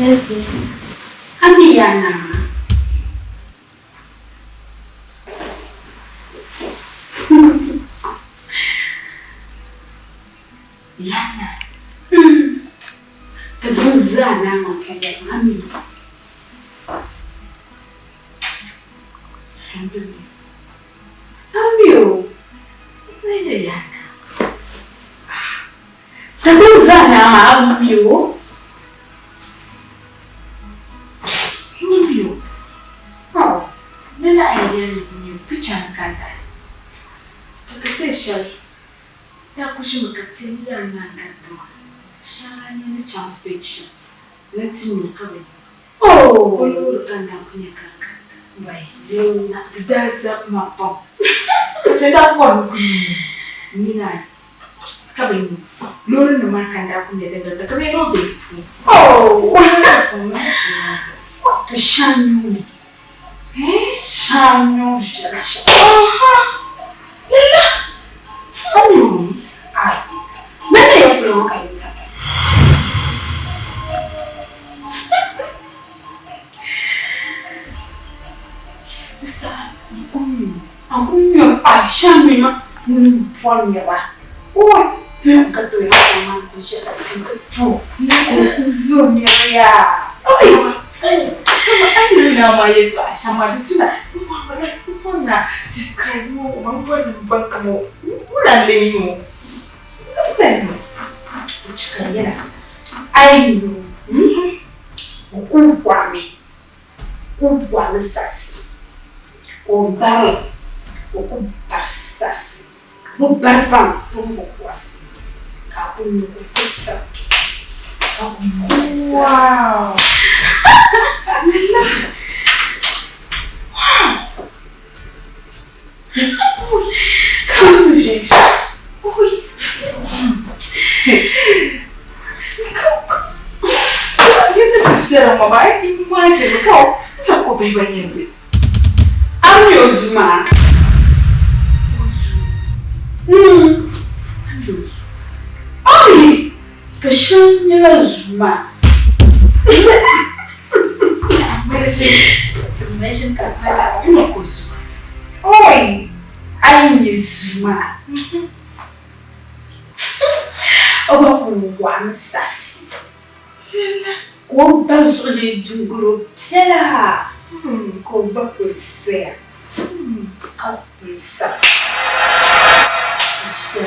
Yes dear. A mi ya naa maa? Ya naa? Ti bini zaa naa ŋɔ ka yɛli maa mi. A mi o? Ya naa. Ti bini zaa naa maa a mi o? N mi o. Ni a yi yɛli ni n mi o, picha ni ka n daa to ka ti shɛli daa ku ʒimi ka ti ni yɛli ni a gariti ma shɛŋa n-nyɛ ni chaŋ spade shɛm ni ti nyu ka bɛ nyu. O loori ka n daa ku nya ka n garita. Di daa zabi ma pam ka chɛ daa ku bɔri ni ku nyu n nina ayi ka bɛ nyu. Loorinima maa ka n daa ku nya din garita ka bɛ yɛli o be di puuni. To shɛm nyuuni. Shɛm nyu viɛli shɛm. Lala! A mi o mi? Ai. Mani na yɛn polo ŋɔ ka yi garita. Di saha n ku mi o. A ku mi o? Ai, shɛm mi ma ŋun bɔri niriba. Oi! To yɛn garita o yɛn polo maa ni ku ʒiya ka to ka o ku yo niriba yaa. Oi! Kama a yi yuli naa maa yɛltɔɣa shɛm maa di tuna m bɔri ni a describe o ma m bɔri ni m baŋ kama wula n-lee nyɛ o wula n-nyɛ o. O chɛ ka n yɛla a yi yuli o, o ku bɔrimi, ku bɔrimi saɣisi ka o bari li, o ku bari saɣisi. Bɛ bari pam pun bi kuɣisi ka a ku nyu ku ti sabigi ka ku muɣisira. Wow! Lala! Wow! Ka mi viɛl. Ui! Yɛda ti viɛla ŋɔ maa, I imagine ka o ka o bihi ba yɛn be. A mi o zu maa? O zu? Mm. A mi o zu? A mi ka shɛli nyɛla zu maa. Imagine ka tɔɣa. N nya ka o zu maa. Oi! A yi nya zu maa, o gba ku waɣimi sasi. Viɛla. Ka o ba zuɣu lee du garo piɛla ka o gba kuli soya ka kuli sab n-ʒiya.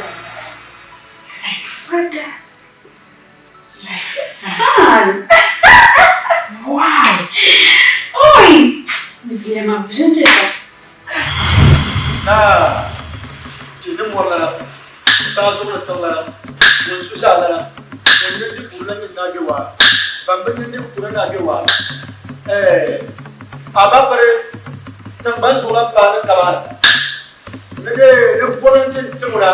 Like father, like son. Wow! Oi! Zuliya maa bi ʒinʒiya pam. Kasi. Naa, tihi ni mɔri lana, saa zuɣu ni tiŋ lana, ŋun su zaa lana, ŋun nyɛ di puuni la nyini Naa Gbewaa, ban bi nyɛ di puuni Naa Gbewaa, ɛɛ, a ba piri tiŋgbani zuɣulan paa ni kamaana ni dee ni gomnanti n-tim o na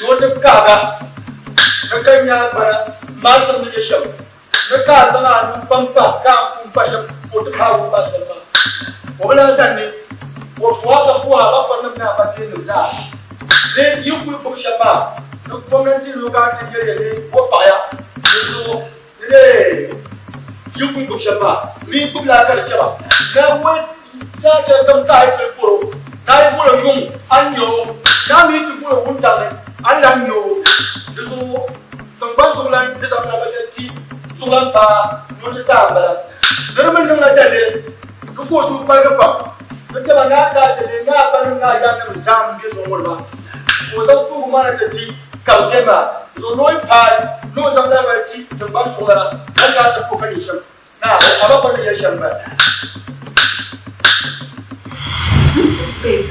ni o ti kahiga ni ka nya gbana maasim ni nyɛ shɛm. Ni ka a zaŋ a nuu kpa m-pa ka a ni pun pa shɛm ka o ti paai o ni paai shɛli maa. O bi lan zani ni o puhi a ka puhi a bakɔrinim ni a bakeenim zaa. Ni yi kul gbibi shɛm maa, ni gomnanti ni o ka ti yɛli ya ni o paɣiya. Dinzuɣu ni dee yi kul gbibi shɛm maa, mi gbibila ka di chɛ ba. Naawuni zaa chɛ kam ka a yi pili bol o, ni a yi bol o yuŋ, a ni nya o, ni a mi yi ti bol o wuntaŋ ni, a ni lan nya o. Dinzuɣu tiŋgbani zuɣulan ni zaŋ naba shɛli ti zuɣulan paa ni o ti taai m-bala. Ni di mi niŋla daliri ni ka o suhu paligi pam ni dama ni a taai daliri ni a banim ni a yaannim zaa m-be zuɣu ŋɔ ni maa, ka o zaŋ puhigu maa na ti ti ka bɛ beni maa zuɣu ni o yi paai ni o zaŋ lahibali ti tiŋgbani zuɣulana hal ni a ti puhi ka nyɛ shɛm. Naa, a ba kɔŋ ni yɛli shɛm m-bala. Babe,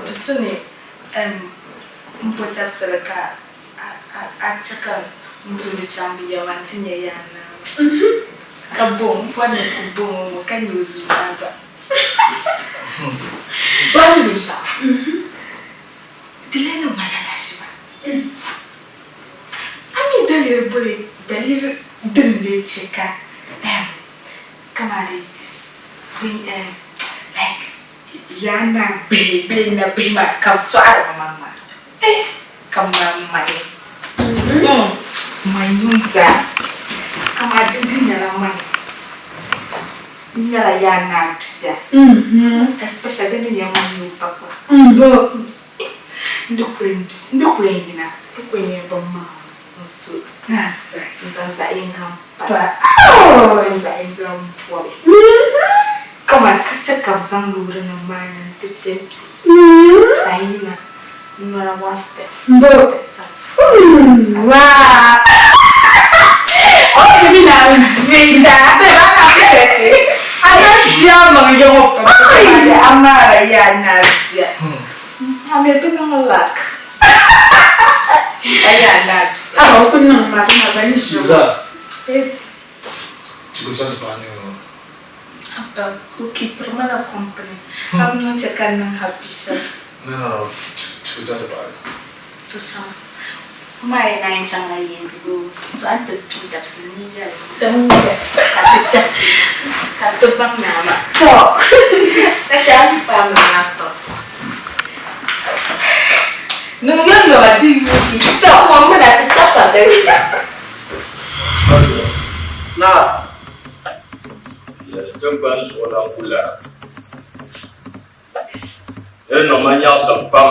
di tu ni m bo dabisili ka a chɛ ka n tuuli chaŋ bɛ ya maa nti nya yaa naa maa. Ka bo m bɔri ni n ku bo ŋɔ ŋɔ ka nya o zuu maa gba. Bɔri ni binshɛɣu, di lee niŋ ma lala ʒiba. A mi daliri boli daliri din lee chɛ ka ehm kamani bin ehm like yaa naa bihi bee nabihi maa ka bɛ sɔɣiri bɛ maŋ maa eh ka man mali mm man yuŋ zaa. Di nyɛla mani n nyɛla yaa naa bia especially di ni nyɛ ŋun nyɛ o papa. N di ku yɛn yina di ku yɛn nyɛ bin maŋli n su n zaŋ zaɣ yinga m pa n zaŋ zaɣ yinga m bɔbi kaman ka chɛ ka bɛ zaŋ loori nim maa na n ti piɛ m pi ka n yina n nɔla one step. Naa, yɛli tiŋgbani zuɣulan kulana, Di ni niŋ ma nyaɣisim pam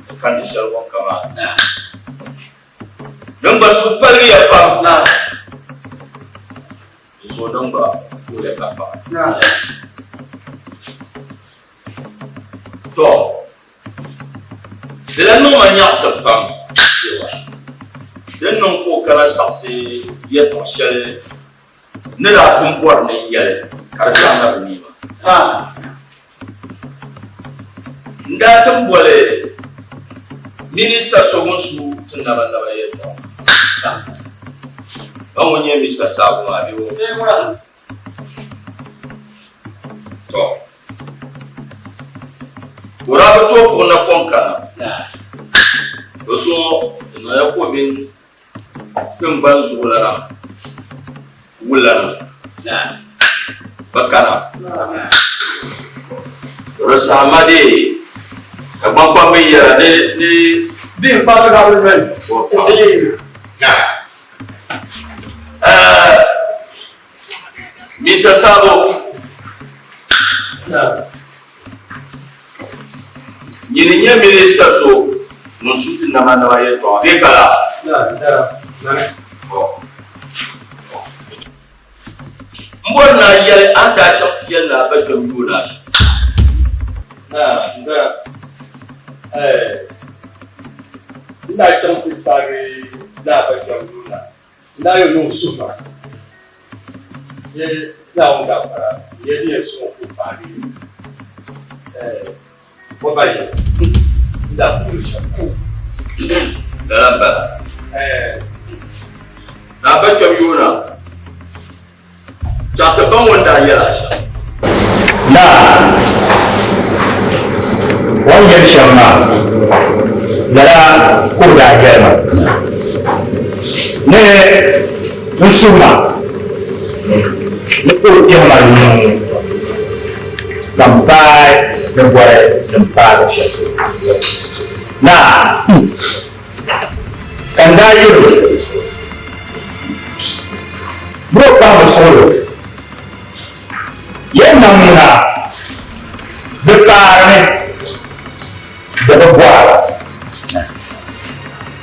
ni kandi shɛli ŋɔ kaman din gba suhu paligiya pam di zuɣu din gba kuhiya ka paɣi. Tɔ! Di lan niŋ ma nyaɣisim pam din niŋ ka o kana saɣisi yɛtɔɣ shɛli N ni daa pun bɔri ni n yɛli ka di biɛɣu na bi neei ma. N daa ti boli minista so ŋun su ti nabanaba yɛltɔɣa ba ŋun nyɛ Mister Saabu maa bee o? Tɔ! O daa bi tooi kpuɣi napɔŋ kana. Di zuɣu di niŋya ka o mini tiŋgbani zuɣulana wulana bi kana. Di saha ma dee ka gbankpamba yɛra ni ni. Di kpaŋ ka bi noli. Misa Sabo. Nyini n-nyɛ minista so ŋun su ti namanama yɛltɔɣa bee ka laa? M bɔri ni a yɛli a ni daa chaŋ ti yɛli ni a ba kpɛm yooi naa shɛm. N daa chaŋ ti paagi ni a ba kpɛm yooi naa. N daa yɛn niŋ suhu maa ni Naawuni gaafara n yɛn ni yɛn sɔŋ ka o paagi o ba yɛli n daa puhiri shɛm. Lala m-bala. Naa ba kpɛm yoona chaɣ ti baŋ o ni daa yɛl a shɛm. Naa, o ni yɛli shɛm maa, lala ka o daa yɛli ma ni n suhu ma ni ka o kpɛhi ma nuu ka m paai ni bɔri ni m paai luɣ shɛli polo. Naa, ka n daa yɛl o, Bɛ o kpahimi suɣilo. Yɛn niŋ ŋuna, di paarimi, di bi bɔra.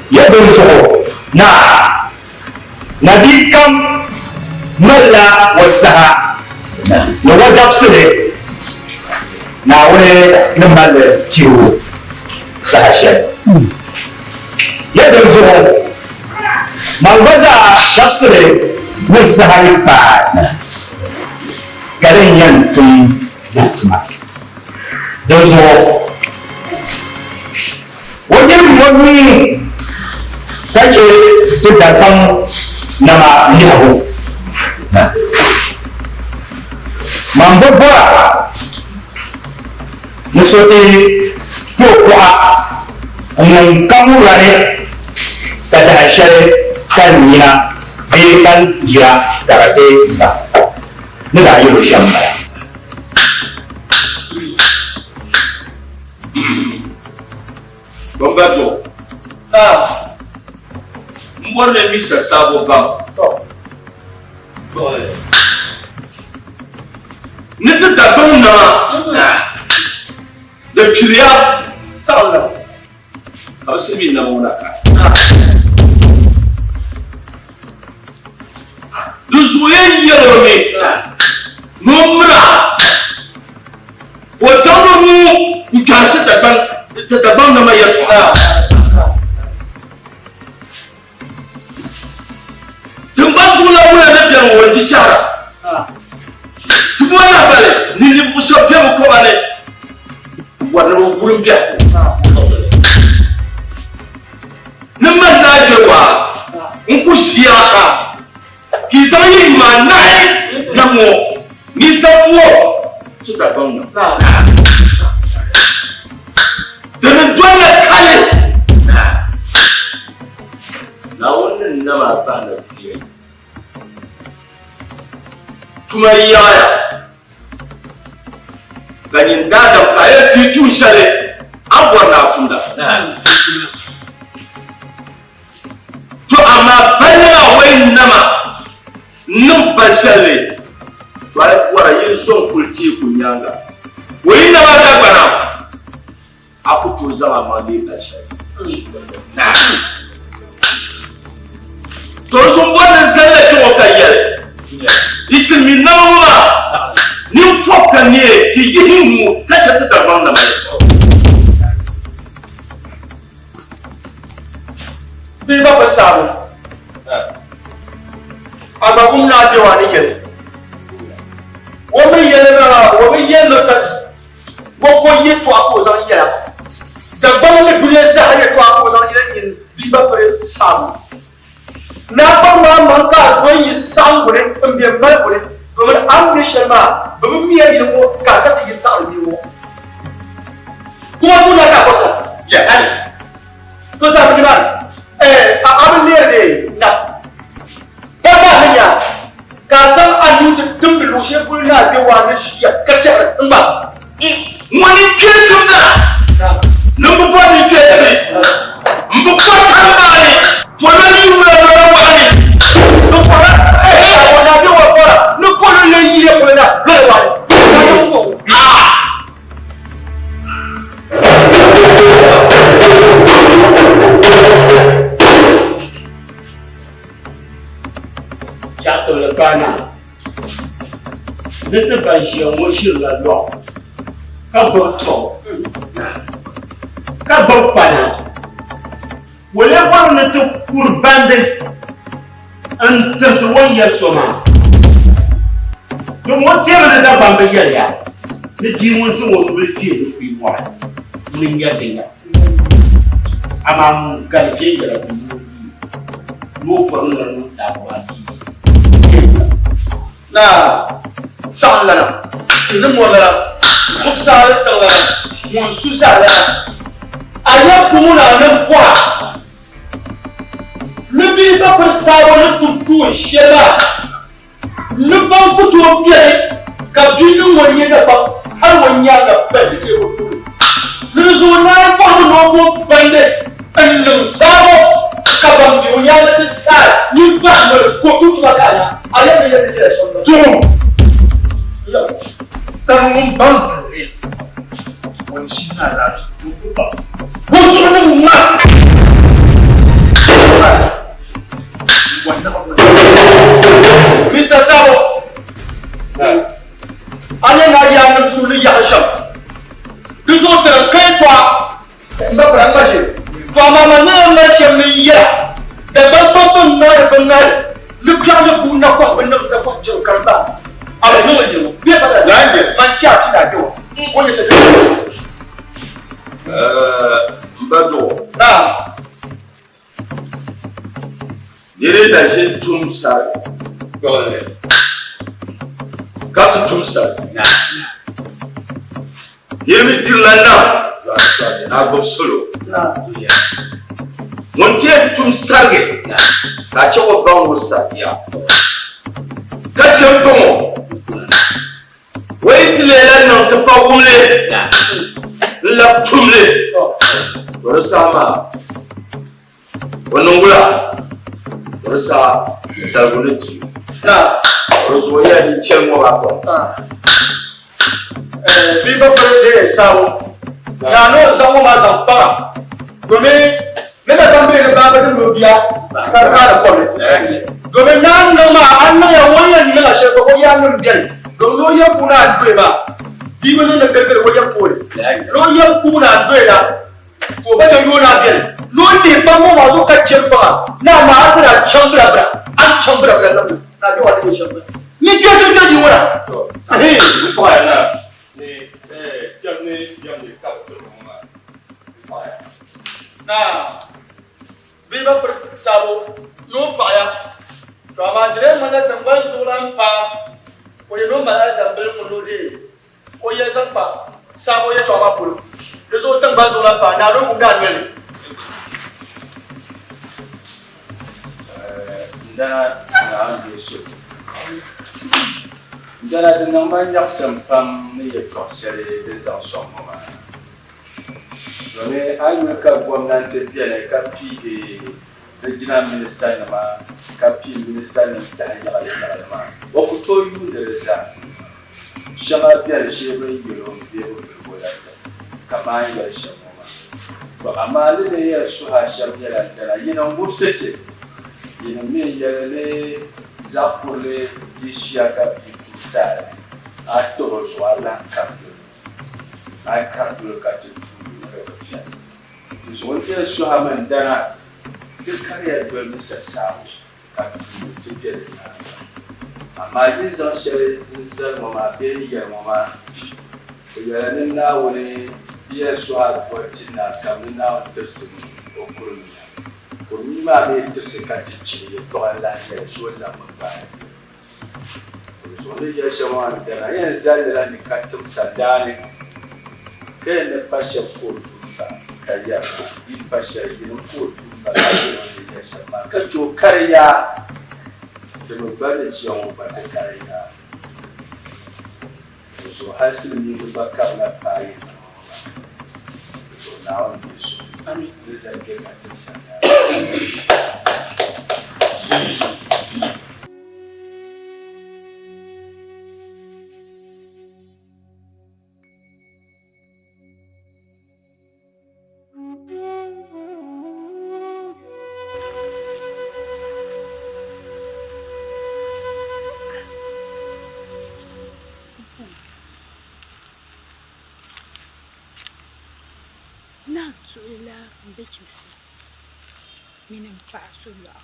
Ya dinzuɣu, Naa, nabia kam malila o saha ni o dabisili Naawuni ni mali li ti o saha shɛli. Ya dinzuɣu, man gba zaa dabisili ni saha yi paai, ka din yɛn tum di tuma. Dinzuɣu o niriba ŋɔ nuu ka chɛ ti Dagbaŋ nama lihibu. Man bi bɔra ni so ti tooi kuɣa n-niŋ kamurani ka dahin shɛli ka n nina bee ka n jira ka di ti ba ni daa yɛl o shɛm m-bala. Bambato, m M bɔri ni Mista Sabo baŋ ni ti Dagbaŋ nama di piliya ka bɛ silimiin nama ŋɔ na ka. Di zuɣu yɛn yɛl o mi ni o mira ka o zaŋ o nuu n-kpɛhi ti Dagbaŋ nama yɛltɔɣa. Tiŋgbani zuɣulan wula ni beni ŋɔ n-di shɛhira. Ti bo lahibali ni ninvuɣ shɛb be bɛ kɔba ni n-bɔri ni bɛ wurim biɛhigu. Ni mali Naa Gbewaa n-ku ʒiya ka yi zaŋ yi yuma anahi na ŋɔ ni zaŋ ŋɔ ti Dagbaŋ na. Di ni dolila kali. Naawuni ni nam a bahi na dunia yi tuma yaɣiya, ka nyin daadam ka a yɛn pii tuun shɛli a ni bɔri ni a tumda. To amaa balli maa o yi nam a n-niŋ bal shɛli ni, to a yi bɔra yin zo n-kuli teeku nyaaŋa. O yi nam a Dagbana, a ku tooi zaŋ a maŋ leei bal shɛli. To n zuŋ bɔri ni n zali la kpe ŋɔ ka yɛli, Yi silimiin nama ŋɔ maa, nini pɔb ka neei, di yihi n nuu ka chɛ ti Dagbaŋ nama yɛtɔɣa. Bee ba piri saabu a gba kum naa bɛ wa ni yɛli o mi yɛli maa o bi yɛli mi ka o ko yɛtɔɣa ka o zaŋ yɛla Dagbaŋ ni dunia zaa yɛtɔɣa ka o zaŋ yɛli nyin bia ba piri saabu naa kpaŋ maa maŋ ka a zo yi saɣiŋgu ni m be maligu ni domin a ni be shɛli maa bɛ bi miya yili ŋɔ ka a sa ti yili taɣiri yili ŋɔ kuma tuuli a ka a kɔsa ya hali to zaa bi nimaani eh a a bi leeri dee na pa maa ni nya ka a zaŋ a nuu ti timdi luɣ shɛli polo ni a be waa ni ʒiya ka tɛhiri n gba. Ŋuni n-kpeesi m bala? Ni m bi bɔri ni kpeesi, m bi bɔri karimbaani, polo yi wula lɔra waɣini. Ni pɔra eh o na be wa pɔra ni polo lee yiya polo na lɔra waɣini ka di su o. Chaɣitibili paana ni ti ban ʒiya ŋɔ ʒirila lɔɣu ka gbubi tɔbu ka gbubi kpana. O lee bɔri ni ti kuri bandi n-tirisi o ni yɛli so maa. Din ŋɔ teemi ni Dagbaŋ bi yɛliya ni bia ŋun zaŋ o nubila vie ni kuyi mɔri ŋuni n-nyɛ di nyaɣisi. Amaa ŋun gali viɛnyɛla ka o nuu yi ni o bɔri ni di niŋ saɣibu ayi. Naa saɣim lana, tihi ni mɔri lana, zuɣusaa ni tiŋ lana, ŋun su zaa lana, a yɛn kum o na a ni bɔra ni bɛ ba piri saabo ni tum tuun shɛli maa ni baŋ ku tooi beni ka bia niŋ o nyɛ Dagbaŋ hal o nyaaŋa bandi teeku puuni. Ni di zuɣu naa bɔhimi ni o bo bandi n-niŋ saabo ka ban be o nyaaŋa ti saai nyin bahi noli ka o tum tuma ka a nya a yɛli ni yɛli ni yɛla shɛm la. Tuɣum sani ŋun baŋ zilli ŋun ʒi alaafee o zuɣu ni ŋma. Mr. Sabo, a ni na yaannim suhu ni yaɣi shɛm, di zuɣu tiri n ka yɛtɔɣa m ba pira ŋma ʒe. To amaa man ni yɛn mali shɛm ni n yɛla, Dagbaŋ pam bɛn ŋmaari biŋŋahili ni biɛɣu ni buhi nakɔhi bɛ niŋ nakɔhi chɛbu karimba, a bi niŋ li yili ŋɔ bee pa lala, man chɛ a ti ni a kpe ŋɔ, o nyɛ shɛli din M ba Duɣu. Niri na ʒini tum sari gbuɣinli, ka ti tum sari. Niri mi dirila nam ni a gbubi salo. Ŋun ti yɛn tum sarigi ka a chɛ o baŋ o sariya, ka chɛ m-baŋ o. O yi ti leela niŋ ti pa wumli n-lab tum li, to di saha maa o niŋ wula? O di saha zaligu ni ti o. Di zuɣu yɛla din chani ŋɔ maa pam. Bia ba piri deei saabu naa ni o zaŋ ŋɔ maa zaŋ kpaŋa domin ni na zaŋ bee ni baaba din lo bia ka di kaari kom domin naa ni niŋ maa a ni niŋya ŋɔ yɛn niŋla shɛli ka o yaannim beni domin o yɛn puuni a ni doya maa bia bi niŋdi girigiri o yɛn puuni ni o yɛn puuni a ni doya la Ka o ba chɛ yooni a beni ni o lihi kpaŋ ŋɔ maa zuɣu ka chɛ kpaŋa ni amaa a zira chaŋ birabira, a ni chaŋ birabira niŋ ni a bɛ wa ti nyɛ shɛm maa. Ni kpɛsi kpɛ yi ŋuna. N paɣiya naa ni kpɛm ni yɛm ni ka bi sirigi ŋɔ maa. N paɣiya. Naa bee ba piri sabu ni o paɣiya. To amaa di lee ŋmanila tiŋgbani zuɣulan paa o yɛn ni o mali alizambili ŋun ni o deei O yɛli zaŋ kpa saabo yɛtɔɣa maa polo, di zuɣu tiŋgbani zuɣulan paa Naa ni o wumdi a noli ni. N-dana Naa n-deei soli. N-dana di niŋ ma nyaɣisim pam ni yɛtɔɣ shɛli din zaŋ sɔŋ ŋɔ maa. Domi a yuli ka gomnanti beni ka piigi regional minister nima ka pii minister nim tahi yaɣili yaɣili maa, o ku tooi yuundi di zaa. Shɛŋa beni shee bɛ ni yɛl o m-be bɛ piligu la tiŋ, kaman yɛli shɛm ŋɔ maa. Tɔ amaa ni ni yɛn suhi a shɛm nyɛla n-dana, yinim ŋubisi ti, yinim mi n-yɛli ni zaɣ kurili yi ʒiya ka bia tuui taali, a tɔh o zuɣu a lahi kari doli o, a yi kari doli ka ti tuui ni di bi viɛli. Di zuɣu n yɛn suhi a mi n-dana, ti kariya doli ni sasaɣibu. ka tuuli ti be di nyaaŋa. Amaa yi zaŋ shɛli n-zali ŋɔ maa bee n-yɛli ŋɔ maa, bɛ yɛla ni Naawuni bi yɛn suhi adua ti na ka ni Naawuni tirisi o kurimia. Kurimia maa mi yi tirisi ka ti chihi yɛtɔɣa n-lahi yɛli so o labimi paai yoli. Dinzuɣu ni yɛli shɛm maa n-dana, n yɛn zali li la ni ka tim sandaani, ka yɛn ni pa shɛb ka o tuumba ka yɛri ma, Yi pa shɛli yinim ka o tuumba ka yɛl o ni yɛli shɛm maa, ka chɛ o kari yaa. Ti mi gba ni ʒiya ŋɔ gba ti kari yaa. Dinzuɣu hal silimiinsi gba karila paai yi niŋ ŋɔ maa. Dinzuɣu Naawuni mi so ni zali bɛ ka tim sandaani. Naa tuɣilila m be chimsi mini m paɣa solɔɣu.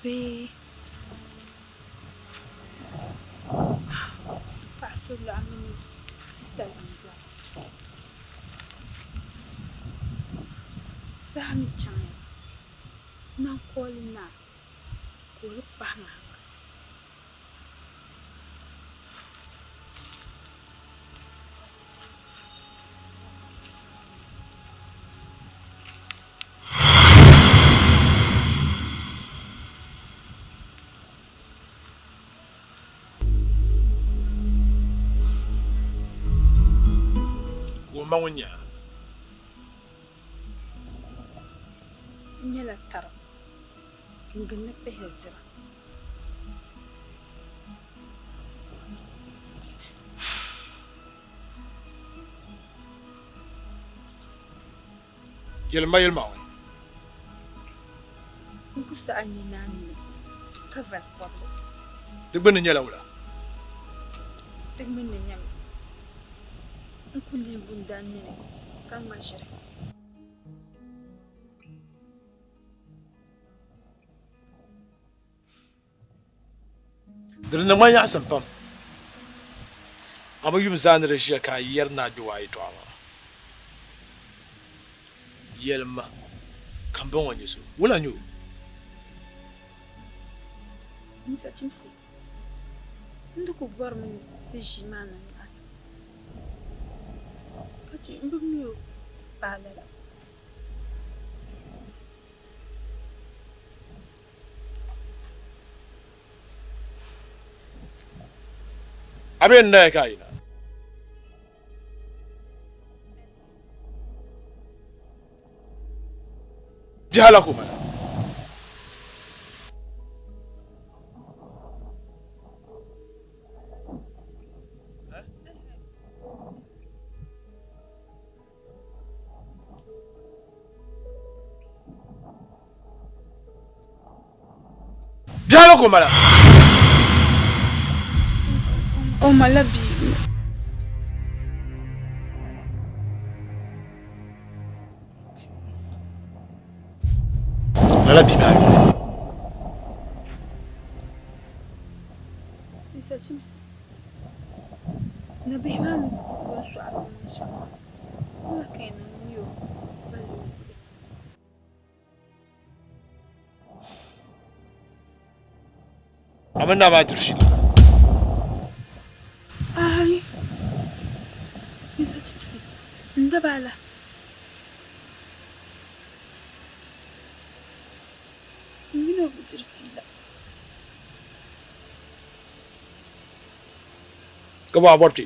Bee paɣa solɔɣu mini sista Liiza. Saha mi chaŋya n-na kooli naa ka o di pahi ma. Ka o ma ŋun nyɛ a? N nyɛla tarim n-gindi pihili dira. Yɛlima yɛlimaŋli. N ku saɣi n ni a nini ka vali kɔbili. Di gbunni nyɛla wula? Di gbunni nyɛmi, n ku leei bundan nini ka ŋma ʒiri. Di di niŋ ma nyaɣisim pam. A bi yum zaa ni di ʒiya ka a yɛri ni a gbe waa yɛtɔɣa maa. Yɛlim ma, ka m ba ŋɔ nyɛ so? Wula n-nyɛ o? Musa Chimsi, N di kul bɔrimi ni ti ʒii maa niŋ nyaɣisim, ka chɛ m bi mi o paai lala. A bee n-daya ka a yina? Biɛha la ka o mali. Biɛha la ka o mali. O malila bia. Lala bia maa yuli. Mr. Chimsi, nabihi maa ni kuli sɔɣiri o mini shɛm maa, wula ka yɛn niŋ mi o balli o yuli? A mini naa maa diri fiila. Aai, Mr. Chimsi, n daba a la. N mini o bi diri fiila. Ka bɔ a bɔri kpe?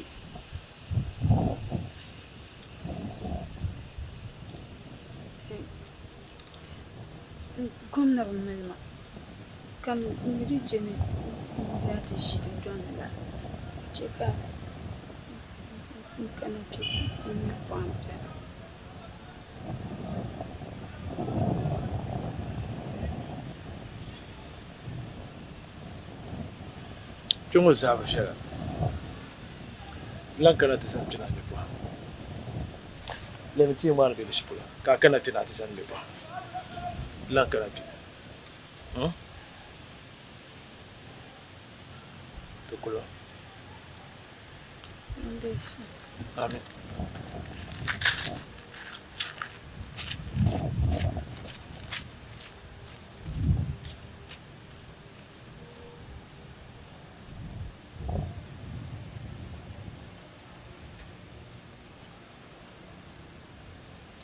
Kom na bi mali ma, ka m mi di je ni n daa ti ʒi dundɔŋ ni la, ka chɛ ka n kana kpe nti nya pɔhim biɛla. Kpe ŋɔ zaa bi viɛla. N lan kana ti zani kpe na nya pɔhim. Lɛmi tia maa ni be luɣ shɛli polo ka a kana kpe na ti zani ŋme pɔhim. N lan kana kpe. Hmm? Ti kul o. Amin.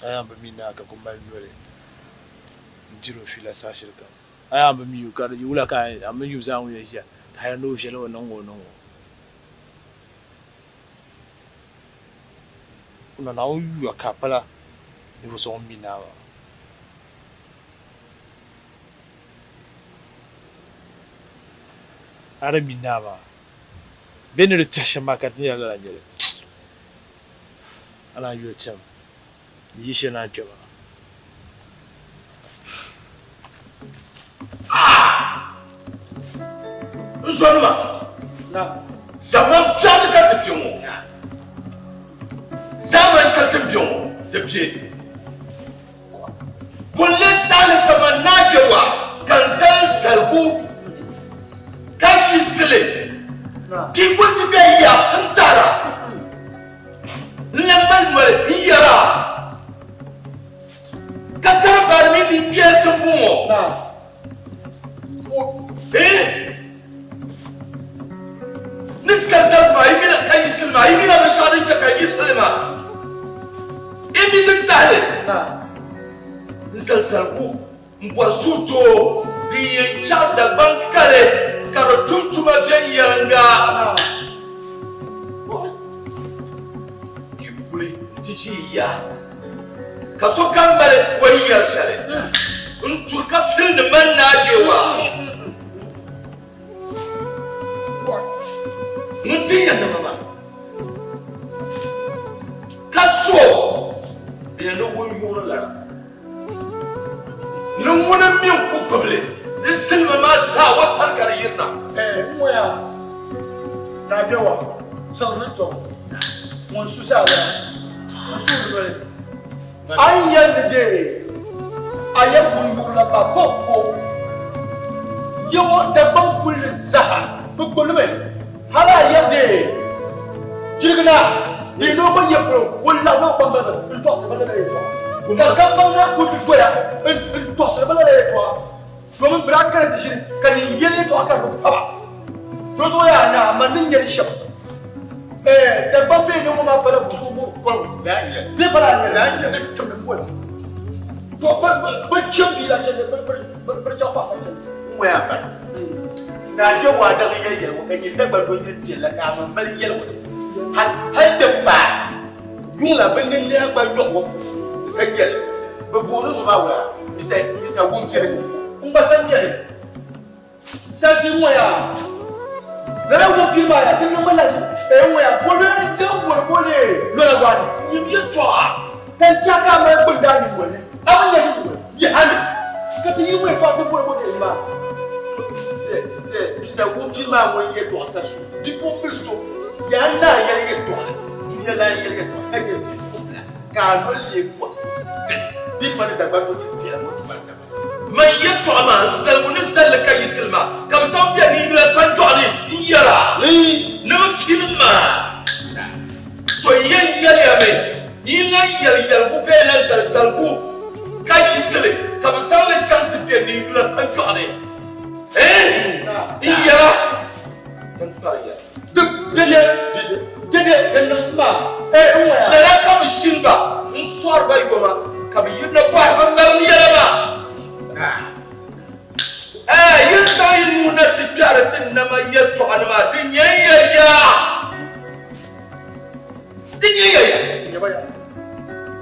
A yaa bi mi ni a ka ku mali noli n-diri o fiila saha shɛli kam. A yaa bi mi o ka di yi wula ka a mini Yub zaa ŋun yɛn ʒiya ka a yɛli ni o viɛla o niŋ o niŋ o. Naawuni yuya ka a pala ninvuɣ so ŋun mi naa maa. A di mi naa maa, bɛ ni di tɛhi shɛm maa ka di nyɛla lala n-nyɛ li. A naan yuli tim di yi shɛli naan kpe maa. N zɔnima, zaman biɛɣuni ka ti be ŋɔ. Zaamani shɛli ti ni be ŋɔ, di be. Kulli taali kaman Naa Jɛwa ka n zali zaligu ka yiɣisi li ka yi kuli ti be ya n-tahira n-lan mali noli n-yɛr a ka karimbaani mini ninkpɛrisi m-bɔŋɔ. Ni zali zaligu maa, yi mi ka yiɣisi li maa, yi mi la binshɛɣu din chɛ ka yi yiɣisi li maa. Yi mi ti tahi li n-zali zaligu m-bɔri suhudoo din yɛn chaɣ Dagbaŋ kali ka di tum tuma viɛnyɛliŋga. Yi kuli nti ʒi yi ya, ka sokam mali o ni yɛri shɛli n-turi ka filindi mani Naa Gbewaa. Ŋun ti yɛn nama maa ka so di yɛn ni wun yuɣiri lana ni ŋuni mi n-ku gbubi li di zilima maa zaa o sani ka di yirina. N ŋɔya Naa Gbɛwa siɣiri ni tɔbu ŋun su zaa lana n suhuri noli. A ni yɛli ni dee a yɛn wun yuɣirila ba ko ko Yawɛ Dagbaŋ kulli zaa bi gbubi li mi, hal a yɛn dee jirigi naa bee ni o gba yɛ polo o laɣim o kpambaliba n-tɔɣisiri ba lala yɛtɔɣa. Ka kaŋmaŋ naa kul ti doya n-tɔɣisiri ba lala yɛtɔɣa domin bɛ daa kana ti ʒini ka nyin yɛli yɛtɔɣa ka di bi pa ba. Dinzuɣu yaa naa, man ni nyɛ li shɛm, ɛɛ, Dagbaŋ bee ni ŋɔ maa pala busuɣu mɔri kɔligu bee pala a nyɛli ni timdi moli. To bɛ chɛ bia la chɛli bɛ chaŋ paɣasari chɛli. N ŋɔ yaa bari. Naa je waa daŋ yɛli yɛligu ka nyini Dagbaŋ doo nyini piɛlli la ka a mi mali yɛligu hal ti paai yuŋ la bɛ ninliha gba yɔɣi ŋɔ sa yɛli bɛ booni so maa wula? Bisa wumpiɛli n gba sa nyɛli Santi ŋɔ yaa lala wumpiɛli maa yaa di niŋ ma lahi ee ŋɔ yaa boli n daŋ boli boli lɔla waani nyim yɛltɔɣa tan chɛ ka a mali gbuni daa nyingoli ni a bi nya ti nyingoli yahali ka ti yi ŋɔ yɛltɔɣa ti boli boli maa. Bisa wumpiɛli maa ŋun yɛltɔɣa sa su bipuɣimbila so yaa naa yɛli yɛltɔɣali dunia lan yɛli yɛltɔɣa ka nyɛ bipuɣimbila ka a noli leei kɔhi di pa ni Dagbaŋ ŋɔ ti piɛla ŋɔ ti mali Dagbaŋ. Man yɛtɔɣa maa, n zaligu ni zalli ka yiɣisili maa, ka bɛ zaŋ bɛ ninyula kpanjɔɣu ni n-yɛr a ni bɛ filim ma. To n yɛn yɛliya mi, ni yi lan yɛli yɛligu bee lan zali zaligu ka yiɣisi li, ka bɛ zaŋ li chaŋ ti bɛ ninyula kpanjɔɣu ni n-yɛr a. Lala ka bɛ ʒini ba n-sɔri ba yoma, ka bɛ yirina bɔhiri bɛ ŋariŋ yɛla maa. Ɛɛ, yi ni zaŋ yi nuu na ti kpɛhiri ti nama yɛltɔɣa ni maa, di nyɛn ya yaa. Di nyɛn ya yaa.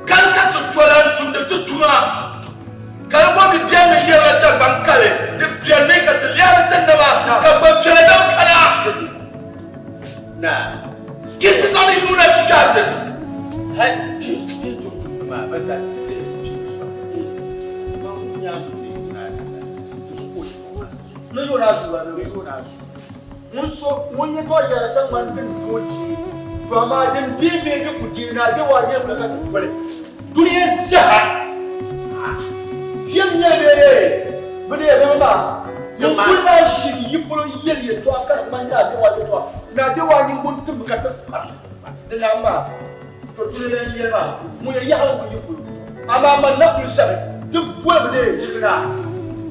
Kali ka ti tola n-tumdi ti tuma, ka di gba mi beni ni yɛrila Dagbaŋ kali, di beni mi ka ti lɛhiri ti nama ka gbampiɛla dam kana. Ki ti zaŋdi nuu na ti kpɛhiri ti. Ŋun so ŋun yi tɔri yɛla saŋmani din tooi deei, to amaa din deei bee di ku deei ni a be waa yɛli ka ti doli dunia zaa. Fiɛm nyɛli bee bee bɛ deei bɛ maa ŋun kuli maa ʒini yi polo yɛli yɛltɔɣa ka di ŋmani ni a be waa yɛltɔɣa ni a be waa niŋgbuŋ timbu ka ti pam di nam maa to duli lan yɛli maa ŋun yɛn yaɣili ŋun yi polo amaa man na kuli ʒɛmi ti boli bi deei jiligi naa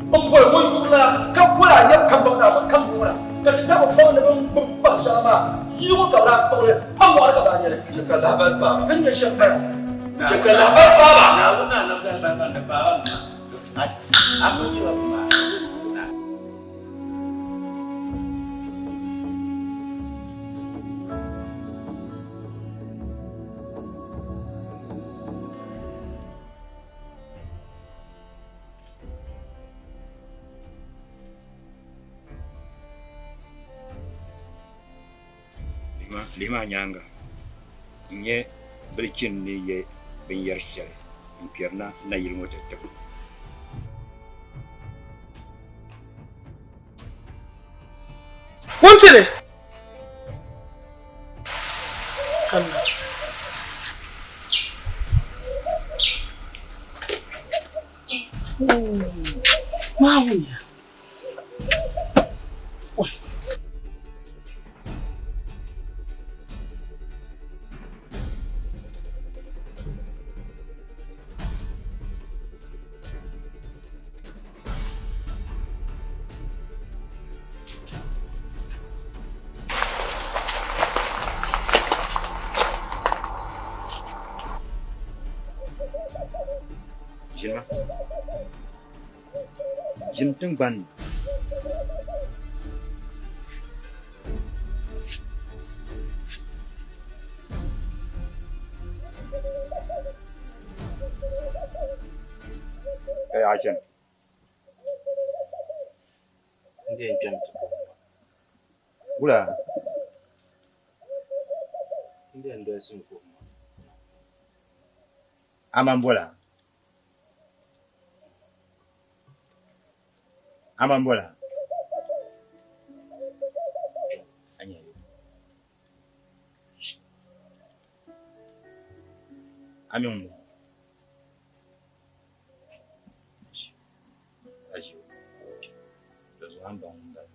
n boli ŋun yurila ka boli a yɛm kam baŋ ni a ba kam ŋuna ka ti tabi baŋ ni bɛ ni gbubi kpari shɛŋa maa yili ŋɔ ka bɛ daa kpuɣi li pam mɔɣili ka bɛ daa nyɛ li. Chɛ ka lahibali paai ba. Din nyɛ shɛm bala. Chɛ ka lahibali paai ba. Naawuni ni a nam zali ba maa ni paai ba maa, a kul nyɛ ba maa. Lihi maa nyaaŋa n-nyɛ bilichini ni ye binyɛr shɛli n-kpɛrina nayili ŋɔ ti tibu. Wuntini! Kamina. Maawuni ya. Ʒinima. Ʒini tiŋgbani ni. Ka yaɣa chani. N di yɛn kpɛmi ti puhi ba. Wula? N di yɛn dolisi n kuhi ma. Aman bɔla? Aman bɔla? A mi ŋun bɔŋɔ? A ʒi o, di zuɣu a ni baŋ ŋun bala.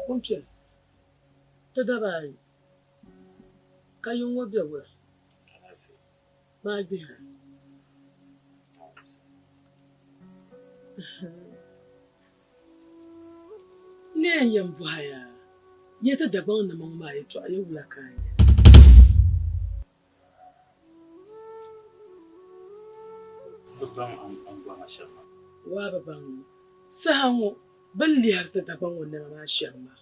Wumpiɛl, ti daba ayi ka yiŋ ŋɔ be wula? Maa gbihira. N ni yɛn yɛn bɔhi a yaa, ya ti Dagbaŋ nima ŋɔ maa yɛtɔɣa ya wula ka a nya? Bi baŋ a ni bɔhi ma shɛm maa. Waa bi baŋ. Saha ŋɔ bɛ ni lihiri ti Dagbaŋ ŋɔ nɛma maa shɛm maa,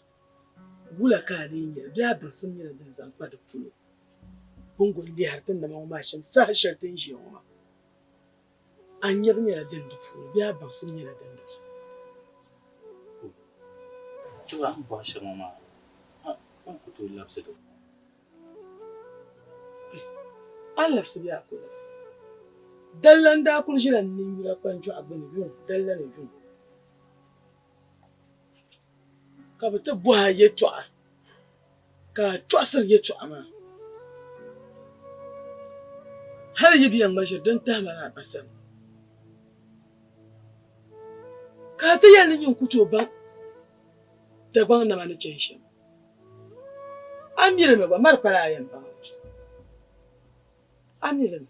wula ka a lee nya li bee a baŋsim nyɛla din zaŋ kpa di polo? Bongo lɛhiri ti nama ŋɔ maa shɛm saha shɛli ti ni ʒiya ŋɔ maa, a nyabu nyɛla din di puuni bee a baŋsim nyɛla din di puuni? To a ni bɔhi shɛm ŋɔ maa, a ni ku tooi labisi li. A ni labisi bee a ku labisi? Dalla n-daa kuli ʒila n ninyula kpanjɔɣu gbuni yuŋ, dalla ni yuŋ, ka bɛ ti bɔhi a yɛtɔɣa, ka a tɔɣisiri yɛtɔɣa maa. Hal yi bi yɛn ŋma ʒiri din tahi ma na a ba sani, ka a ti yɛli ni nyin ku tooi baŋ Dagbaŋ nama ni chani shɛm. A mi li mi gba, mari pala a yɛn baŋ li. A mi li mi.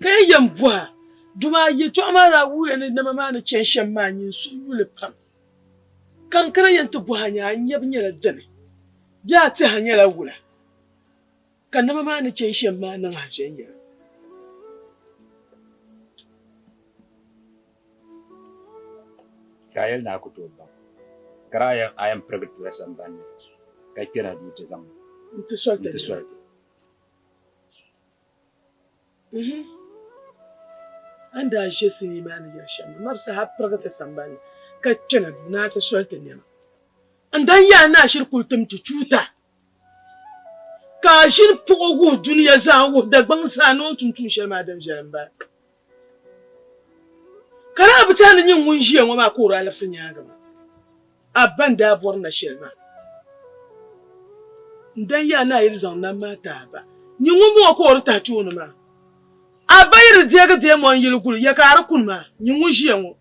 Ka yi yɛn bɔha, Duma a yɛtɔɣa maa daa wuhiya ni nama maa ni chani shɛm maa nyin suhu yuli pam. Ka n kana yɛn ti bɔhi a nya a nyabu nyɛla dini bee a tɛha nyɛla wula ka nama maa ni chani shɛm maa niŋ a viɛnyɛla? Ka a yɛli ni a ku tooi baŋ, ka daa a yɛn pirigi ti la sambani ni ka kpɛna duu ti zaŋ n-ti soli ti. A ni daa ʒe sinii maa ni yɛli shɛm maa, mari saha pirigi ti sambani ni ka kpɛna duu ni a ti soli ti nɛma. N dan yaa ni a shiri kul tim ti chuuta, ka a ʒini puɣ o wuhi dunia zaa n-wuhi Dagbaŋ zaa ni o ni tum tuun shɛli maa din viɛli m-bala. Ka daa bi tɛhi ni nyin ŋun ʒiya ŋɔ maa ka o daa labisi nyaaŋa maa, a ba n-daa bɔri na shɛli maa. N dan yaa ni a yi di zaŋ nam maa ti a ba, nyin ŋun bɔŋɔ ka o di tahi tooni maa. A ba yi di deegi deemo n-yili guli ya ka a di kuni maa, nyin ŋun ʒiya ŋɔ,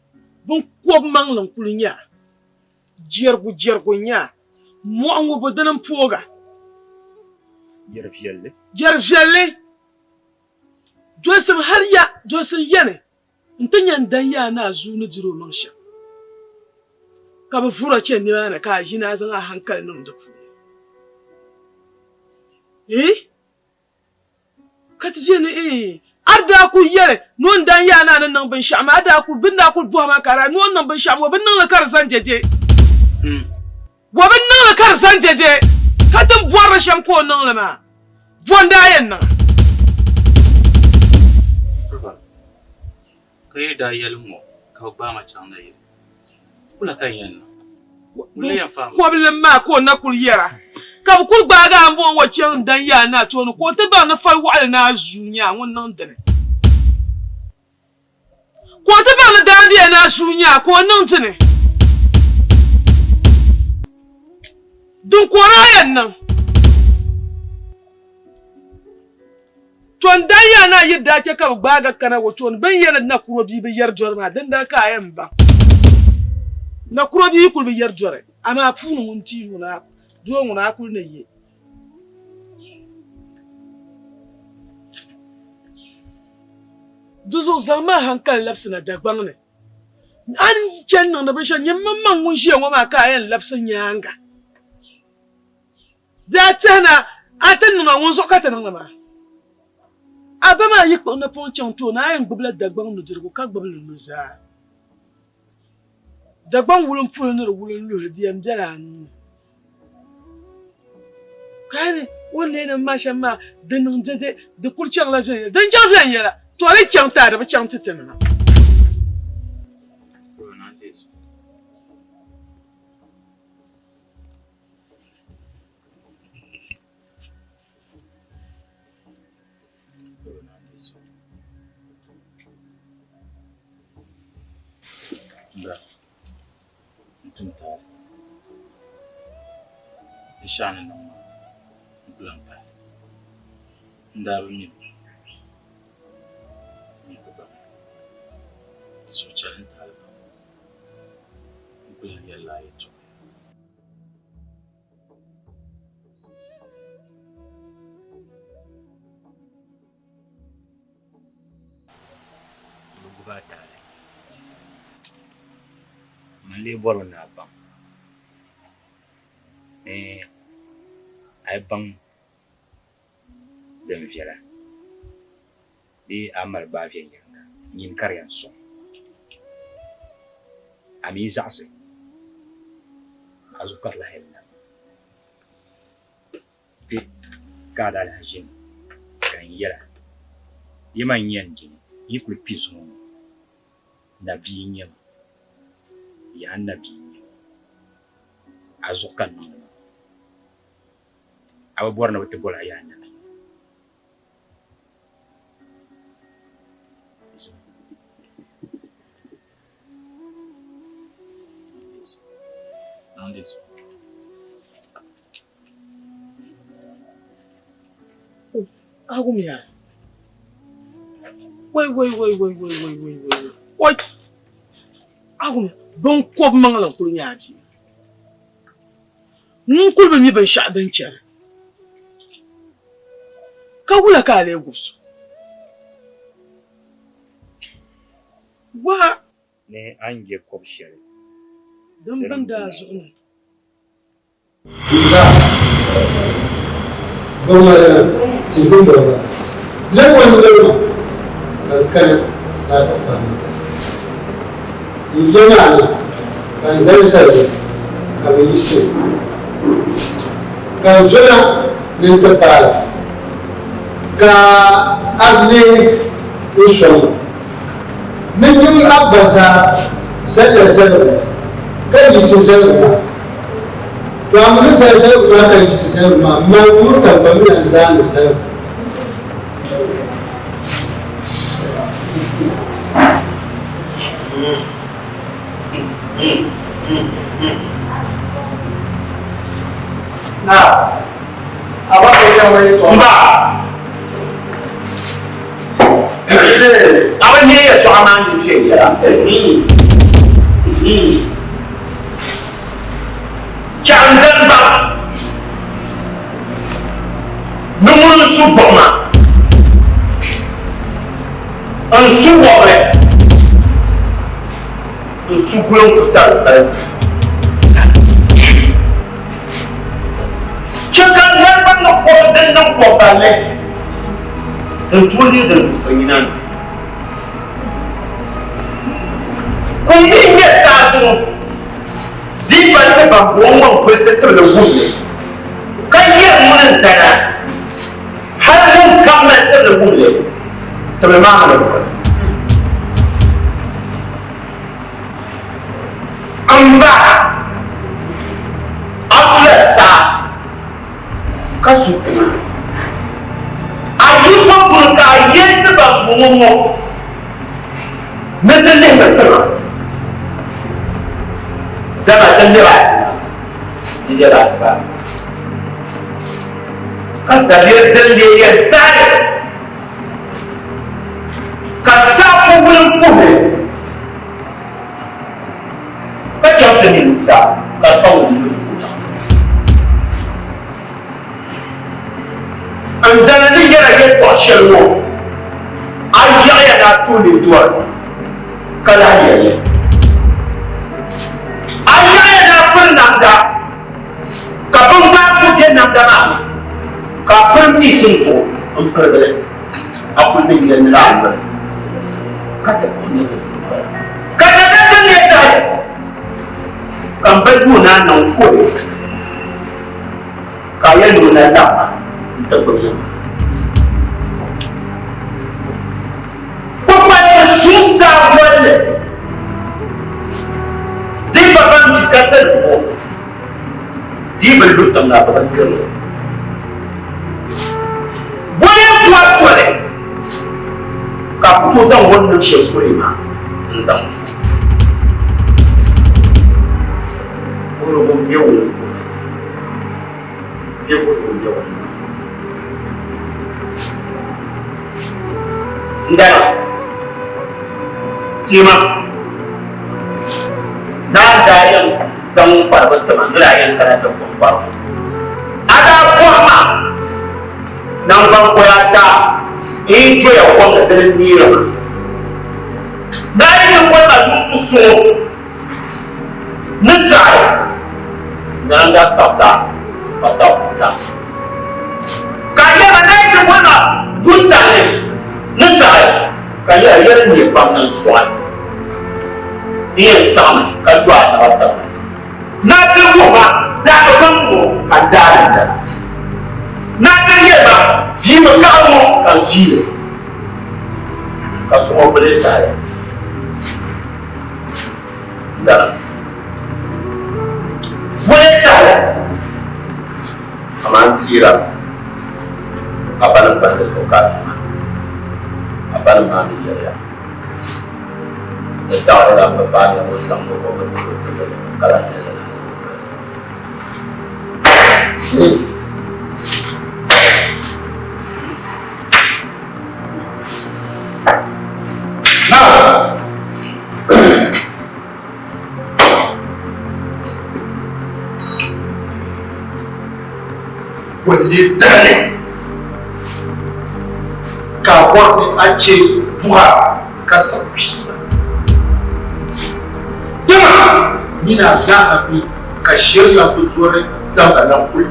biŋkɔb maŋli n-kuli nyɛ a, jɛrigu jɛrigu n-nyɛ a, mɔɣu ŋubbu dini m-poog a. Jɛri viɛlli. Jɛri viɛlli. Dolsim hal ya, dolsim ya ni nti nya n dan yaa ni a zuu ni diri o maŋ shɛm. Ka bɛ vur a chani nimaani ka a ʒini a zaŋ a haŋkali niŋ di puuni. Eeh! Ka ti je ni eeh! A di daa kul yɛli ni o ni dan yaa ni a ni niŋ binshɛɣu maa, a daa kul, bɛ ni daa kul bɔhi ma ka a daa ni o ni niŋ binshɛɣu maa, o bi niŋ li ka di zani dɛdɛ. Wa bi niŋ li ka di zani dɛdɛ, ka ti ni bɔri li shɛm ka o niŋ li maa, bɔ n-daa yɛn niŋ a? Piriba, ka yi daa yɛli ŋ-ŋɔ ka bɛ gbaai ma chaŋ nayili, wula ka n yɛn niŋ? Wula yɛn faai ma? Kɔbilim maa ka o na kul yɛra, ka bɛ kul gbaagi a m-bɔŋɔ ŋɔ chaŋ n-dan yaa naa tooni ka o ti baŋ ni fali wɔɣili ni a zuu nya a ŋun niŋ dini. Ka o ti baŋ ni daanbia ni a suu nya ka o niŋ ti ni din ka o daa yɛn niŋ. To n daa yaa ni a yi daa chɛ ka bɛ gbaag a kana o tooni, bɛ ni yɛli ni nakuro bia bi yɛri dɔri maa, dindali ka a yɛn baŋ. Nakuro bia yi kuli bi yɛri dɔri, amaa puuni ŋun ti doo ŋuna a kuli ni ye. Di zuɣu zaŋmi a haŋkali labisina Dagbaŋ ni. A ni chani niŋdi binshɛli, nyini maŋmaŋ ŋun ʒiya ŋɔ maa ka a yɛn labisi nyaaŋa. Di a tɛhi ni a ti niŋ a ŋun zuɣu ka ti niŋdi maa. A ba maa yi kpuɣi napɔŋ chaŋ tooni, a yɛn gbubila Dagbaŋ nudirigu ka gbubi li nuzaa. Dagbaŋ wulimpuhili ni di wulinluhili di yɛn bela a nuu ni. Ka a ni o ni lee niŋ ma shɛm maa, di niŋ dɛdɛ, di kul chaŋla viɛnyɛla. Din chaŋ viɛnyɛla, to di chaŋ ti a, di bi chaŋ ti tinima. N tum taali. Binshɛɣu ni niŋ maa, n ku lan pahi. N daa bi mi li, n mi ku baŋ li. Di zuɣu chɛli n taali pam. N ku lan yɛlila a yɛtɔɣa. Bɛ gbubi a taali. Man lee bɔrimi ni a baŋ ni a yi baŋ din viɛla bee a mali gbaai viɛnyɛliŋga, nyini ka di yɛn sɔŋ. A mi yi zaɣisi, a zuɣu ka di lahi yɛn nam. Kpe. Ka a daa lahi ʒini ka n yɛl a, Yɛma n-nyɛ n dini, n yi kul kpi zuŋɔ ŋɔ, nabia n-nyɛ ma. Yaa n nabia n-nyɛ ma. A zuɣu ka n niŋdi maa. A bi bɔri ni bɛ ti bol a yaa nabia. Agumya. Wai wai wai wai wai wai wai wai wai. Agumya. Binkob maŋli n-kuli nyɛ a bia. Ŋun kuli bi mi binshɛɣu din chani. Ka wula ka a lee gbubi so? Waa! Ni a ni je kɔb shɛli din bindi a zuɣu ni. Ka n zona ni n ti paai ka a leei n sɔŋ ma. Ni niŋ a ba zaa zaliya zaligu ka yiɣisi zaligu maa. To a mi ni zali zaligu maa ka yiɣisi zaligu maa, man ŋun ka gba mi lan zaandi zaligu. Mba! A bi neei yɛtɔɣa maa ni viɛnyɛla. Chɛɣu n-dani baŋ ni ŋuni n-su gbuɣima n-su wɔbiri n-su guliŋ kutari zalisi. Chɛ ka niriba niŋ kɔbu din niŋ kɔb balli din tooi leei din wusiri nyina ni. Kum mi n-nyɛ saa zuŋɔ bee ban ti ban bɔŋɔ ŋɔ n-gbilisi tibili wum li, ka yɛri ŋuni n-dana, hal ŋun kam mali tibili wum li, tibili maa mi ni wuhi. M ba, a sula saa ka su tiŋa. A yi po puni ka a yɛli ti ban bɔŋɔ ŋɔ ni ti lihimi tiŋa, dama ti lɛbi a tiŋa ni lɛbi a tiba, ka daliri din lee yɛn taɣi ka saa ku wulimpuhi ka chaŋ ti mini Musa ka di pa ŋun yuli ka o chaŋ ti ti. N dana ni yɛra yɛtɔɣ shɛli ŋɔ, a yaɣiya ni a tuhi nintɔri ka lahi yɛli li. A yaɣiya ni a piri namda ka biŋgbaa ku be namda maa ni, ka a piri miisim zuɣu m-pirigi li. A kul ni yɛli ni a yoli ka ti kuhi ni di zuɣu bala. Ka di ti ti neei tahi ka m ba yu o ni a niŋ kuhi ka a yɛli ni o na laɣim ma nti gbubi ya. Kpukpali zuɣusaa bolli di ba ban di ka tiri ŋɔ dii bi lu tiŋa bɛ bi diri li. Boli n-bɔri soli ka a ku tooi zaŋ o ni niŋ shɛli kuri maa n-zaŋ ti o. Vuhirigu m-be wulimpuhili bee vuhirigu m-be wulimpuhili. N dana, teema, naa n-daa yɛn zaŋ n kparigu ti ma, n ni daa yɛn kana ti gbubi kparigu. A daa bɔhi ma naŋgbanvoya ata n yi doya kom ni dini n-neeri ma. Naa yi ti boli ma yuŋ ti suŋ ni saɣi nana n-daa sabita ka tabi puta. Ka a yɛli ma naa yi ti boli ma wuntaŋ ni ni saɣi ka yɛla yɛli n nyɛ pam ni n sɔɣi n yɛn saɣimi ka do a naba tiŋli. Naa ti wuhi ma daagi pam ŋɔ ka n daai li dana. Naa ti yɛli ma. Ka n fiili ka sɔŋɔ vuli taaya. Dara. Vuli taaya. Amaa n tiira a ba ni kpahili zuɣu ka a tuma. A ba ni maa ni yɛliya ni daɣiri la bi baai o zaŋ o o bi ti o tibili ka lahi yɛli ni o bi Now, Bolli dali ka a bɔri ni a chɛ buɣa ka siɣi kpiina. Dama nina zaaha mi ka ʒiɛri lan bi zɔri zamba lan kuli,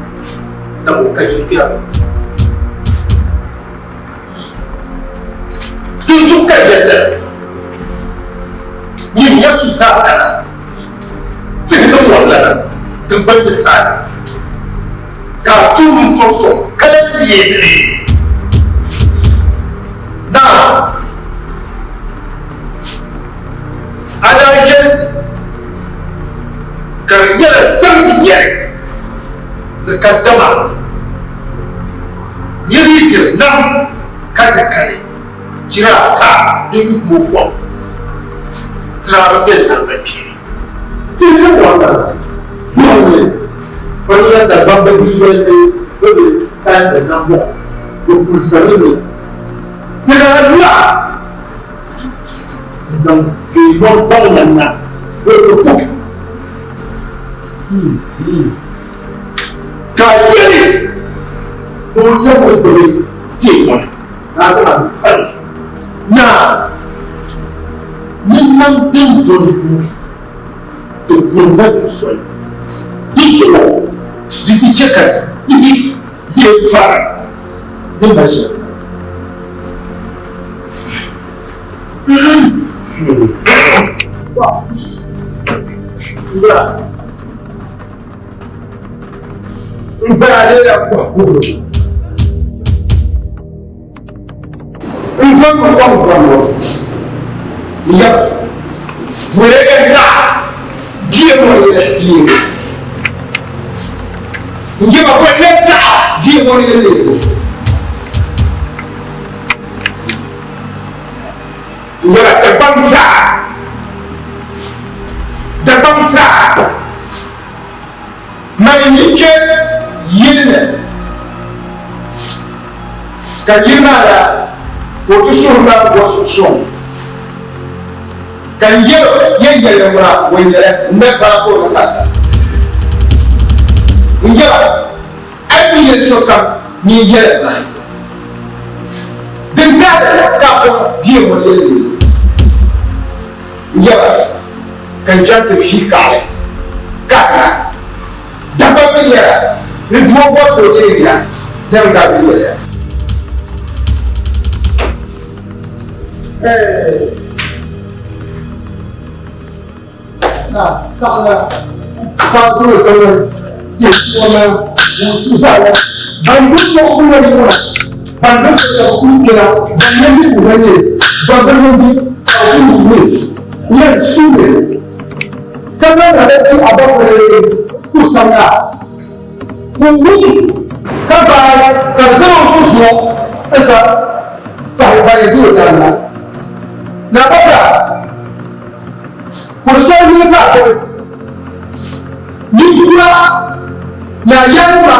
dama o ka yilifia. Dinzuɣu ka yɛli lala, Nyin ya su zaɣilana, tihi ni mɔrilana, tiŋgbani ni saana, ka a tuui n-tɔri sɔŋ ka lahi leei leei. Naa, a daa yɛli ti ka di nyɛla zaŋ nyɛri di kadama niriba yi diri nam ka di kali jira ka di nyuhi o kom, ti daa bi mali naŋgbankpeeni. Ti ni bɔri buɣimli o ni yɛn Dagbamba bia yɛli ni bɛ bi taali nam buɣim, bɛ gbulisiri li mi. Di daa yuya zaŋ bɛ yɔŋ baŋ na na bɛ ti puhi. Ka yɛli ni o yɛm o gbubi teeku ni ka a zaŋ a nuu pa di zuɣu. Naa, ni nam din doli yuui di gurila di soli. Di zuɣu di ti chɛ ka ti bihi leei fara ni maʒina. N paya leela kɔhiguri. N doli mi kom dɔnno. N yab wulega daa bie mɔri yɛla bie. N yaba bolila daa bie mɔri yɛla leego. N yaba Dagbaŋ saa, Dagbaŋ saa. Mani yi kpe yili ni, ka yili maa la ka o ti suhiri ma bɔrisi suŋ, ka n yɛl o yɛn yɛli ŋuna o nyɛla n nasara ka o niŋ ka ti. N yɛla, a yi ni yɛli sokam nyin yɛli ma, din taali ka a kɔŋ bia ŋɔ yɛli ni. N yɛla, ka n chaŋ ti fii kaɣili karina. Dabba mi yɛra ni doo bɔri ka o leei bia, dɛm daa bi yɛliya. Na saɣila saa zuɣu sani ti ŋɔna wusu zaa ban bi mɔɣu na ŋɔna ban bi sɔrɔ kuli kpɛra ban yɛn di kuhura nyɛ ban bi yɛn di ka bi kuli nyɛ yɛn su ne ka zaŋ na ti a ba kuli kurisa na ka o wum ka gbaai ka di zaŋ o sunsua n sa pahi ban yɛn di o daanna na ba ka kurisa yuli ka a gbubi ninkura ni a yɛnima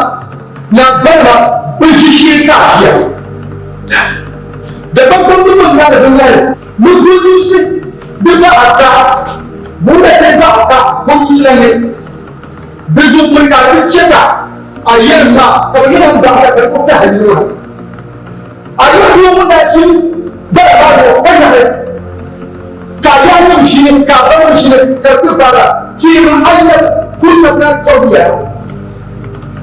ni a balima bɛ ʒishee ka a ʒiya. Dagbaŋ kpamba mini naani bɛ lahi ni gullusi bɛ ba ata, bɛ na ti ba ata gullusi la ni bɛ zuɣupuri ka a ti chɛ ka a yɛlim ma ka bɛ niŋ a zaɣ ka di ku tahi yili ŋɔ na. A yi doo ŋun daa ʒini gbala maa zuɣu ka yaɣi, ka a yaannim ʒini, ka a banim ʒini, ka di ti gbaag a, teemi a yɛli kurisa na tɔbu ya.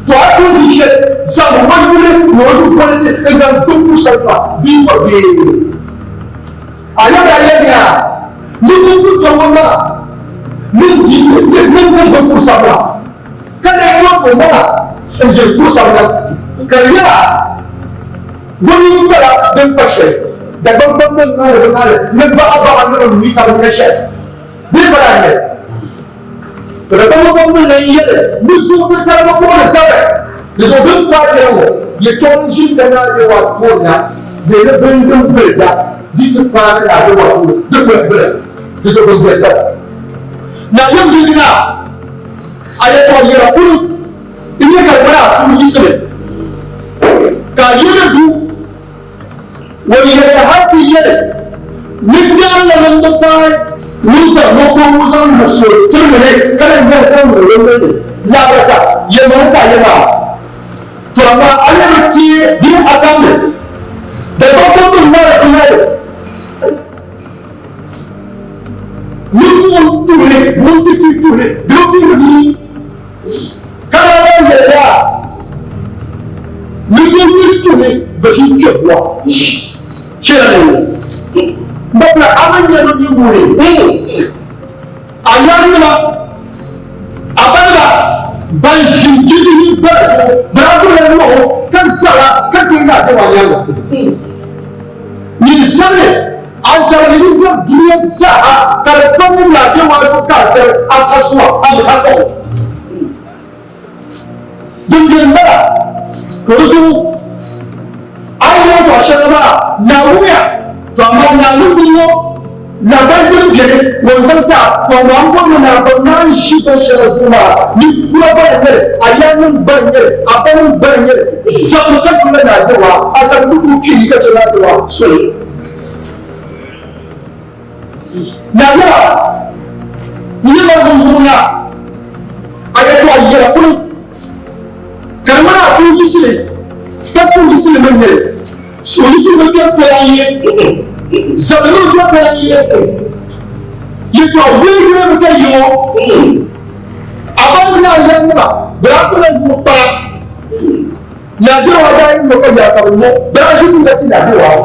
To a tooi di shɛli zaŋ o yuli ni o yu polisi n-zaŋ gbubi kurisa maa bia kɔr bee? A yɛli a yɛliya ni ŋun ku tɔbu maa ni di ni ŋun gbubi kurisa maa ka lee tooi to maa n-yiri kurisa maa ka di nyɛla. Guni nyɛla din pa shɛli Dagbaŋ kpamba ni maali bɛ maali ni baɣa baɣa ni bɛ mi ka bɛ nya shɛli bee bala n-nyɛ li. Ka Dagbaŋ kpamba lan yɛli ni zuɣu titali bi booni zabiri, di zuɣu bɛ ni paai yɛla ŋɔ yɛtɔɣa n-ʒini ka Naa Yɛwa tooni na bee ni bini din bili da di ti paai Naa Yɛwa tooni di kuli bili, di zuɣu bɛ ni bɛ taba. Naa Yɛm Dindi Naa, a yɛtɔɣa yɛla kuli n-nyɛ ka di mali a suhu yiɣisili ka a yili du o yɛliya hal ti yɛli ni biɛɣu la ŋun bi paai ŋun zaŋ mokɔŋ zaŋ lu so tirimi ni ka lan yɛli zaŋ lu o ni labiri ka yɛlimaŋli ka a yɛli maa. To amaa a yi bi teei bee a baŋ li, Dagbaŋ kpamba ŋmari n-ŋmari ni buɣim tuhili, buɣim ti ti tuhili, di bi puhiri bia. Ka daa lahi yɛliya ni bɛ yi tuhi bɛ shi kpe bua chɛla ni ŋɔ. Bɔbila a ni nyɛ ni nyɛ ŋuni a yaanima a baliba ban ʒi n-gindi yi gbala zuɣu bɛ daa gbubila yɔɣu ka zara ka ti n-daa be wa nyaaŋa. Nyin zabili a zabili yi zabi dunia zaa ka di pa ni naa be waa zuɣu ka a zabi a kasuwa a mi ka kpuɣi dindini m-bala. To di zuɣu a yi yɛli tɔɣ shɛŋa maa Naawuni ya, to amaa Naawuni bi ŋɔ lahabali din beni ŋɔ n-zaŋ ti a, to amaa m bɔri ni naa ba naan ʒi binshɛŋa zuɣu maa ni kura gba n-nyɛ li, a yaannim gba n-nyɛ li, a banim gba n-nyɛ li. Zabiri ka doli la naa Dawaa, a zabiri ku tooi kpi yi ka chɛ naa Dawaa soli. Naa yɛla, N yɛla ŋun zuɣu naa, a yɛtɔɣa yɛla kuli ka di ŋmani a suhuyiɣisili, ka suhuyiɣisili mi nyɛ li. Suhuyiɣisili bi kpɛri toya n-ye, zabili mi bi kpɛri toya n-ye, yɛtɔɣa yooi bi kpɛri yi ŋɔ. A ba mini a yaanima bɛ daa kpala yuŋ kpara. Naa Gbewaa daa yi ŋɔ ka yaa ka bɛ ŋɔ bɛ daa ʒi kuŋ ka ti Naa Gbewaa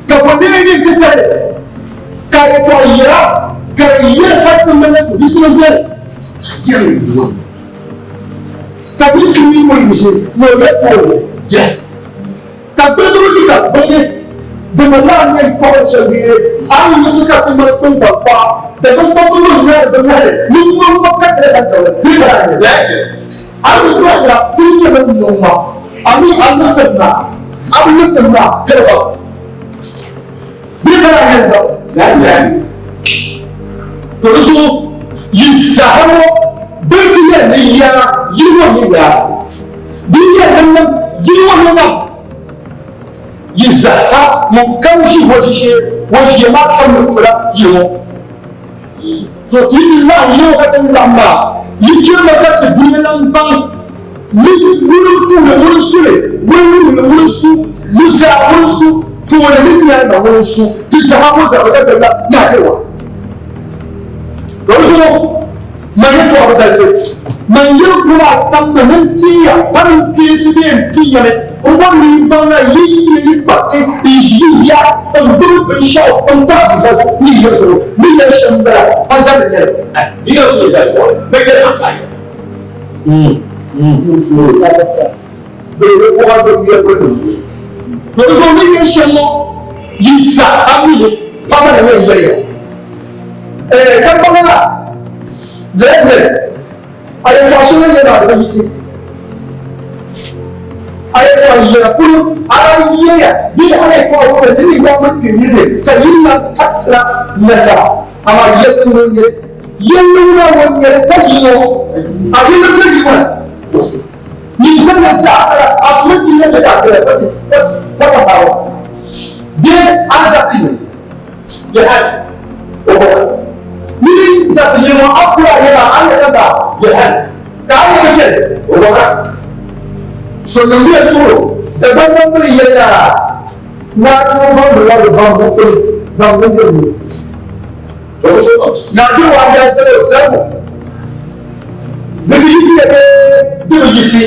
ka bɔ neei ni nti tali ka yɛtɔɣa yɛra ka di yɛli hali ti mali suhuyiɣisili beni ka yɛli ni ŋɔ ka bɛ suhu yi ŋɔ yiɣisi ni o yɛtɔɣa ŋɔ Ka gbirigibu yi ka bini, di mi lahi nyɛ n-kɔɣi shɛli bee a yi yiɣisi ka ti mali kpiŋkpaŋkpaɣa, Dagbaŋ kpamba ŋɔ n-nyari bɛ nyɛhi ni ŋɔ ŋɔ ka tiri santali bee ka lahi nyɛ a yi dɔɣisira ti nyɛ bɛ ni niŋ ŋɔ, a mi a liriti na, a bi liriti na tiri ba bee ka lahi nyɛ ba. To di zuɣu yi zaaha ŋɔ bɛ ti yɛli ni yaa yi ŋɔ nyɛ yaa. Di yɛli ni niŋ yi ŋɔ ni niŋ yi zaaha ŋun kam ʒi o ʒiishee o ʒia maa kam ni tola yi ŋɔ. So ti yi laɣim yi ŋɔ ka ti laɣim maa, yi chirimi ka ti dunia lan baŋ ni ŋuni n-tuuli ŋuni n-su li, ŋuni n-yuui li ŋuni n-su, nuzaa ŋuni n-su, tooni mini nyaaŋa ŋuni n-su, ti zaaha ŋɔ zaa bi ka dalila ni a wa. Ka di zuɣu man yɛtɔɣa bi galisi, man yɛli gula a tam ni ni n ti ya, ka ni n kpeensi bee n ti ya ni n bɔri ni yi baŋ la yi yi yi kpariti n-ʒi yi ya n-gbibi binshɛɣu m-pahi yi ba zuɣu ni yi zuɣu ni yɛli shɛm m-bala, pa zani nyɛli. To di zuɣu ni yɛli shɛm ŋɔ yi zaa a mi li, pa mani ŋun yɛli ya. Ɛɛ, ka baŋ la lala nyɛli a yɛtɔɣa shɛŋa yɛli maa di bi yiɣisi. A yɛtɔɣa yɛla polo a daa yɛya bee a yɛtɔɣa wuhi ni ni yaa mini kpe yili ni ka yili maa ka tira nasara, amaa yɛlli ŋɔ n-nyɛ yɛlli ŋuna ŋun nyɛli ka yi ŋɔ a yɛlli ŋuna yi ŋɔ ni zaŋ na zaa kala a suri ti yɛn bɛ ka kala ka fa bawo bee a za ti yɛn yɛhali o bɔra ni za ti yɛn ŋɔ a kula yɛla a yɛ sanda yɛhali ka a yɛn chɛ o bɔra so niŋ yɛ suru Dagbaŋ bambili yɛla naa ti bambili la bi bambu kuli bambu yɛn Naa ti waa daa zali o zaligu ni di yiɣisiya bee di bi yiɣisi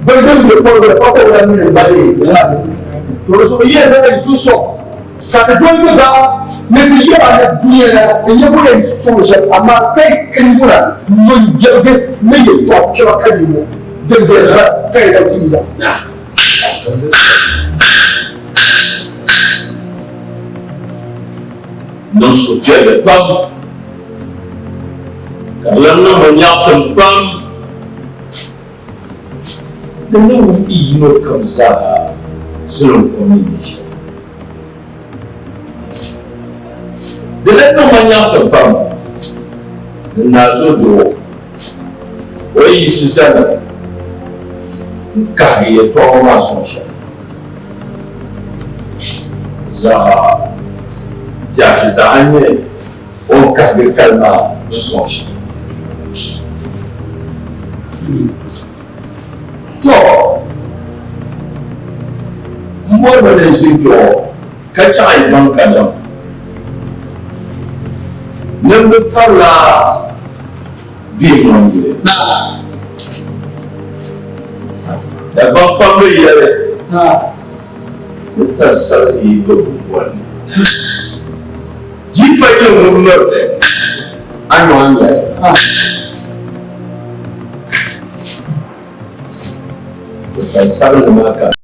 bini din be kɔrigiri pa ka o lan mini ba leei to di zuɣu yi yɛn zaŋla yi suhu sɔŋ ka ti doli ti ba ni ti yɛba ni dunia la ti nya bɛ yɛn sɔŋ shɛm, amaa ka yi kani wula ŋun jɛligi ni yɛtɔɣ kpɛma ka yi ŋɔ. Din bɛ ka yi zaŋ ti ya. Niŋ suhupiɛlli pam, ka di lan niŋ ma nyaɣisim pam ni niŋ yi yino kam zaa zilim kom ni nyɛ shɛm. Di lan niŋ ma nyaɣisim pam ni Naa Zodoo o yi yiɣisi zani n-kahigi yɛtɔɣa ŋɔ maa sɔŋ shɛm zaa. Tiɛhi zaa n-nyɛ o ni kahigi kali maa ni sɔŋ shɛm. Tɔ! M bɔrimi ni n ʒini kpe ŋɔ ka chaŋ yi baŋ kadam ni m bi farila bee ŋɔndili. Dagbaŋ kpamba yɛli ni tansal yi do bumbɔni ni, di yi pa nyɛ ŋun miri li, a nyɔɣu n-nyɛ li. Tani sabinli maa ka.